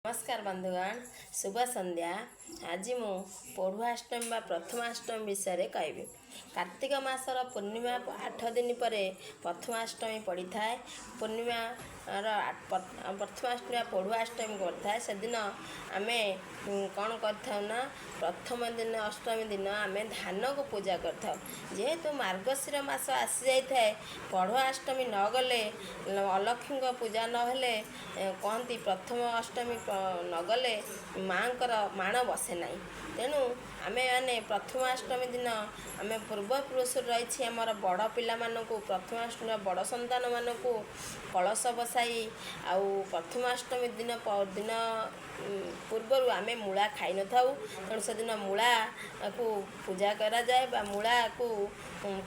ନମସ୍କାର ବନ୍ଧୁଗଣ, ଶୁଭ ସନ୍ଧ୍ୟା। ଆଜି ମୁଁ ପୋଢ଼ୁଆ ଅଷ୍ଟମୀ ବା ପ୍ରଥମାଷ୍ଟମୀ ବିଷୟରେ କହିବି। କାର୍ତ୍ତିକ ମାସର ପୂର୍ଣ୍ଣିମା 8 ଦିନ ପରେ ପ୍ରଥମାଷ୍ଟମୀ ପଡ଼ିଥାଏ। ପୂର୍ଣ୍ଣିମାର ପ୍ରଥମାଷ୍ଟମୀ ବା ପୋଢ଼ୁଆ ଅଷ୍ଟମୀ କରିଥାଏ। ସେଦିନ ଆମେ କ'ଣ କରିଥାଉ ନା, ପ୍ରଥମ ଦିନ ଅଷ୍ଟମୀ ଦିନ ଆମେ ଧାନକୁ ପୂଜା କରିଥାଉ। ଯେହେତୁ ମାର୍ଗଶିର ମାସ ଆସିଯାଇଥାଏ, ପୋଢ଼ୁଆ ଅଷ୍ଟମୀ ନ ଗଲେ, ଅଲକ୍ଷ୍ମୀଙ୍କ ପୂଜା ନହେଲେ, କହନ୍ତି ପ୍ରଥମ ଅଷ୍ଟମୀ ନଗଲେ ମାଆଙ୍କର ମାଣ ବସେ ନାହିଁ। ତେଣୁ ଆମେମାନେ ପ୍ରଥମାଷ୍ଟମୀ ଦିନ ଆମେ ପୂର୍ବପୁରୁଷରୁ ରହିଛି, ଆମର ବଡ଼ ପିଲାମାନଙ୍କୁ, ପ୍ରଥମାଷ୍ଟମୀ ବଡ଼ ସନ୍ତାନମାନଙ୍କୁ କଳସ ବସାଇ ଆଉ ପ୍ରଥମାଷ୍ଟମୀ ଦିନ ଦିନ ପୂର୍ବରୁ ଆମେ ମୂଳା ଖାଇନଥାଉ। ତେଣୁ ସେଦିନ ମୂଳାକୁ ପୂଜା କରାଯାଏ ବା ମୂଳାକୁ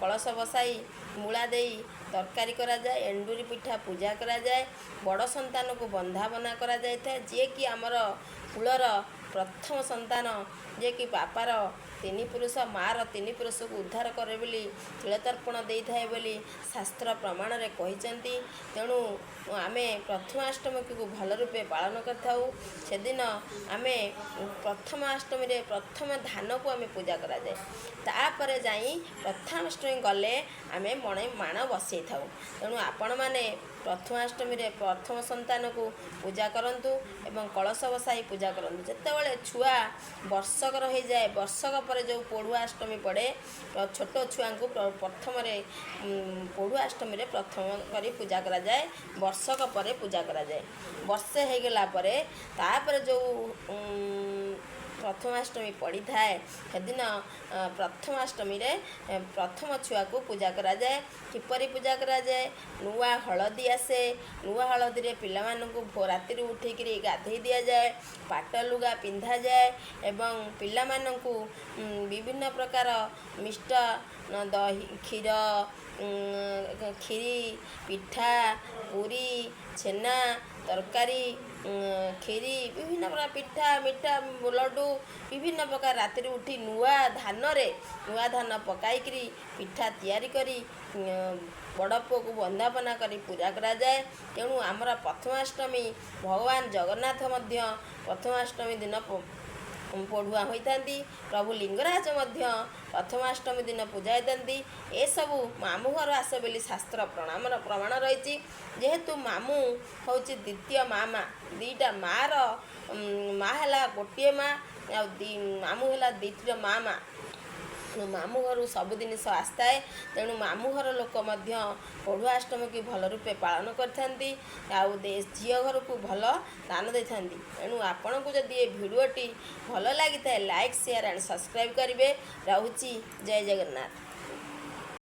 କଳସ ବସାଇ ମୂଳା ଦେଇ ତରକାରୀ କରାଯାଏ, ଏଣ୍ଡୁରି ପିଠା ପୂଜା କରାଯାଏ, ବଡ଼ ସନ୍ତାନକୁ ବନ୍ଦାପନା କରାଯାଇଥାଏ। ଯିଏକି ଆମର କୁଳର ପ୍ରଥମ ସନ୍ତାନ, ଯିଏକି ବାପାର ତିନି ପୁରୁଷ, ମାଆର ତିନି ପୁରୁଷକୁ ଉଦ୍ଧାର କରେ ବୋଲି, ତିଳତର୍ପଣ ଦେଇଥାଏ ବୋଲି ଶାସ୍ତ୍ର ପ୍ରମାଣରେ କହିଛନ୍ତି। ତେଣୁ ଆମେ ପ୍ରଥମାଷ୍ଟମୀକୁ ଭଲ ରୂପେ ପାଳନ କରିଥାଉ। ସେଦିନ ଆମେ ପ୍ରଥମାଷ୍ଟମୀରେ ପ୍ରଥମ ଧାନକୁ ଆମେ ପୂଜା କରାଯାଏ। ତାପରେ ଯାଇ ପ୍ରଥମାଷ୍ଟମୀ ଗଲେ ଆମେ ମଣେ ମାଣ ବସେଇଥାଉ। ତେଣୁ ଆପଣମାନେ ପ୍ରଥମାଷ୍ଟମୀରେ ପ୍ରଥମ ସନ୍ତାନକୁ ପୂଜା କରନ୍ତୁ ଏବଂ କଳସ ବସାଇ ପୂଜା କରନ୍ତୁ। ଯେତେବେଳେ ଛୁଆ ବର୍ଷକର ହେଇଯାଏ, ବର୍ଷକ ପରେ ଯେଉଁ ପୋଢ଼ୁଆ ଅଷ୍ଟମୀ ପଡ଼େ, ଛୋଟ ଛୁଆଙ୍କୁ ପ୍ରଥମରେ ପୋଢ଼ୁଆ ଅଷ୍ଟମୀରେ ପ୍ରଥମ କରି ପୂଜା କରାଯାଏ। ବର୍ଷକ ପରେ ପୂଜା କରାଯାଏ। ବର୍ଷେ ହେଇଗଲା ପରେ ତାପରେ ଯେଉଁ ପ୍ରଥମାଷ୍ଟମୀ ପଡ଼ିଥାଏ, ସେଦିନ ପ୍ରଥମାଷ୍ଟମୀରେ ପ୍ରଥମ ଛୁଆକୁ ପୂଜା କରାଯାଏ। କିପରି ପୂଜା କରାଯାଏ? ନୂଆ ହଳଦୀ ଆସେ। ନୂଆ ହଳଦୀରେ ପିଲାମାନଙ୍କୁ ରାତିରୁ ଉଠିକିରି ଗାଧୋଇ ଦିଆଯାଏ, ପାଟ ଲୁଗା ପିନ୍ଧାଯାଏ ଏବଂ ପିଲାମାନଙ୍କୁ ବିଭିନ୍ନ ପ୍ରକାର ମିଷ୍ଟ, ଦହି, କ୍ଷୀର, କ୍ଷୀରି, ପିଠା, ପୁରୀ, ଛେନା, ତରକାରୀ, କ୍ଷୀରି, ବିଭିନ୍ନ ପ୍ରକାର ପିଠା, ମିଠା, ଲଡ଼ୁ, ବିଭିନ୍ନ ପ୍ରକାର ରାତିରୁ ଉଠି ନୂଆ ଧାନରେ ନୂଆ ଧାନ ପକାଇକିରି ପିଠା ତିଆରି କରି ବଡ଼ ପୁଅକୁ ବନ୍ଦାପନା କରି ପୂଜା କରାଯାଏ। ତେଣୁ ଆମର ପ୍ରଥମାଷ୍ଟମୀ, ଭଗବାନ ଜଗନ୍ନାଥ ମଧ୍ୟ ପ୍ରଥମାଷ୍ଟମୀ ଦିନ ପୋଢ଼ୁଆ ହୋଇଥାନ୍ତି। ପ୍ରଭୁ ଲିଙ୍ଗରାଜ ମଧ୍ୟ ପ୍ରଥମାଷ୍ଟମୀ ଦିନ ପୂଜା ହୋଇଥାନ୍ତି। ଏସବୁ ମାମୁଁ ଘର ଆସେ ବୋଲି ଶାସ୍ତ୍ର ପ୍ରଣାମର ପ୍ରମାଣ ରହିଛି। ଯେହେତୁ ମାମୁଁ ହେଉଛି ଦ୍ୱିତୀୟ ମା, ଦୁଇଟା ମାଆର ମା ହେଲା ଗୋଟିଏ ମା, ଆଉ ମାମୁଁ ହେଲା ଦ୍ୱିତୀୟ ମା। ମାମୁଁ ଘରୁ ସବୁ ଜିନିଷ ଆସିଥାଏ। ତେଣୁ ମାମୁଁ ଘର ଲୋକ ମଧ୍ୟ ପୋଢ଼ୁଆ ଅଷ୍ଟମୀକୁ ଭଲ ରୂପେ ପାଳନ କରିଥାନ୍ତି ଆଉ ଝିଅ ଘରକୁ ଭଲ ଦାନ ଦେଇଥାନ୍ତି। ତେଣୁ ଆପଣଙ୍କୁ ଯଦି ଏ ଭିଡ଼ିଓଟି ଭଲ ଲାଗିଥାଏ, ଲାଇକ୍, ସେୟାର ଆଣ୍ଡ ସବସ୍କ୍ରାଇବ୍ କରିବେ। ରହୁଛି, ଜୟ ଜଗନ୍ନାଥ।